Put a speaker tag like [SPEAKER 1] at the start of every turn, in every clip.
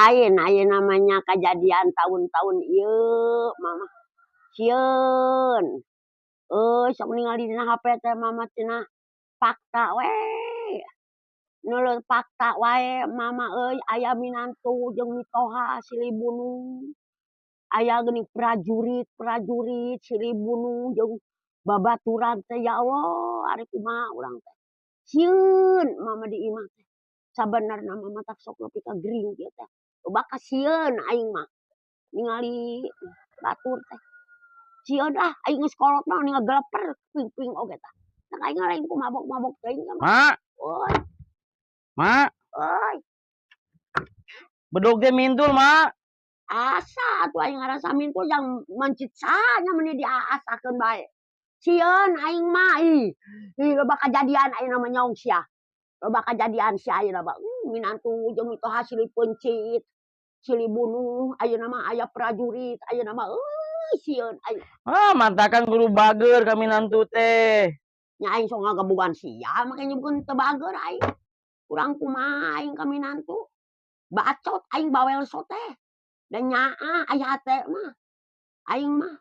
[SPEAKER 1] Lain ayeuna mah nya kajadian tahun-tahun ieu mama sieun. Euy, sok ningali dina HP teh mama cenah fakta we. Nulur fakta wae mama euy, aya minantu jeung mitoha silih bunuh. Aya geuning prajurit-prajurit silih bunuh jeung babaturan teh, ya Allah, ari kumaha urang teh. Sieun mama di imah teh. Sabenerna mah matak sok nepi ka gering kieu teh. Loba kasieun aing mah ningali batur teh. Sieun ah, aing geus kolot mah meni ngageleper ping-ping oge tah. Tah aing lain ku mabok-mabok teuing mah.
[SPEAKER 2] Mak,
[SPEAKER 1] Euy,
[SPEAKER 2] Mak,
[SPEAKER 1] euy,
[SPEAKER 2] bedog teh mintul, Mak.
[SPEAKER 1] Asa atuh aing ngarasa mintul jang mencit saha nya meuni diaasakeun bae. Sieun aing mah ih. Ih, loba kajadian ayeuna mah nyong sia. Loba kajadian sia ayeuna mah. Minantu jeung mitoha silih peuncit, silih bunuh, ayeuna mah aya prajurit, ayeuna mah euy, sieun aing.
[SPEAKER 2] Ah, mantakan kudu bager ka minantu teh.
[SPEAKER 1] Nya aing sok ngagabugan sia make nyebutkeun teu bager aing. Urang kumaha aing ka minantu. Bacot aing bawel soteh. Da nyaah aya hate mah. Aing mah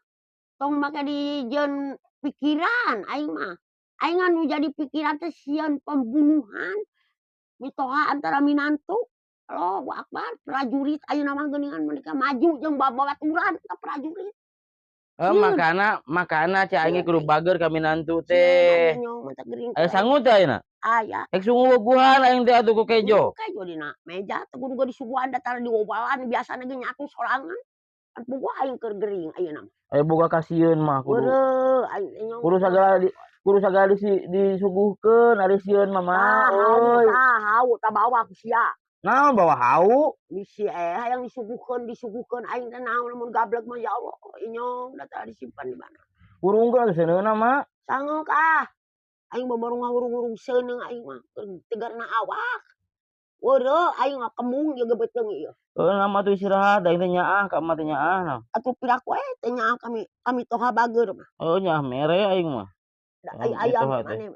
[SPEAKER 1] tong make dijieun pikiran aing mah. Aing anu jadi pikiran teh sieun pembunuhan mitoha antara minantu. Allahu akbar, prajurit ayeuna mah geuningan mereka maju jeung babaturan ka prajurit.
[SPEAKER 2] Eh,
[SPEAKER 1] Sieun.
[SPEAKER 2] Makana makana cek aing
[SPEAKER 1] Sieun
[SPEAKER 2] kudu
[SPEAKER 1] aing.
[SPEAKER 2] Bager ka minantu
[SPEAKER 1] Sieun
[SPEAKER 2] teh.
[SPEAKER 1] aing nyong mata gering
[SPEAKER 2] Aya
[SPEAKER 1] ku aing.
[SPEAKER 2] Sangu teh ayeuna?
[SPEAKER 1] Aya.
[SPEAKER 2] Rek sunguweguhan aing teh atuh ku kejo.
[SPEAKER 1] Kejo dina meja teh kudu ge disuguhan da tara diobalan, biasana ge nyatu sorangan. Kan puguh aing keur gering ayeuna mah.
[SPEAKER 2] Aya boga kasieun mah kudu.
[SPEAKER 1] Heureuh aing teh nyong.
[SPEAKER 2] Kudu sagala disuguhkeun ari sieun mah, Mak.
[SPEAKER 1] Tah hawu.
[SPEAKER 2] Euy.
[SPEAKER 1] Tah hawu tah bawa ku sia.
[SPEAKER 2] Naon bawa hawu?
[SPEAKER 1] Bisi hayang disuguhkeun disuguhkeun aing teh naon lamun gablek mah, ya Allah, inyong da tara disimpan di mana.
[SPEAKER 2] Hurungkeun atuh seuneuna, Mak.
[SPEAKER 1] Sangeuk ah. Aing mah baru ngahurung-hurung seuneung aing mah keur tegarna awak. Heureuh aing mah kembung ieu ge beuteung ieu.
[SPEAKER 2] Heueuh mah atuh istirahat, aing teh nyaah ka emak teh nyaah nah.
[SPEAKER 1] Atuh piraku we teh nyaah kami mitoha bager mah.
[SPEAKER 2] Heueuh, nyaah mere aing mah.
[SPEAKER 1] Da ai ayam
[SPEAKER 2] Mitoha teh.
[SPEAKER 1] Maneh.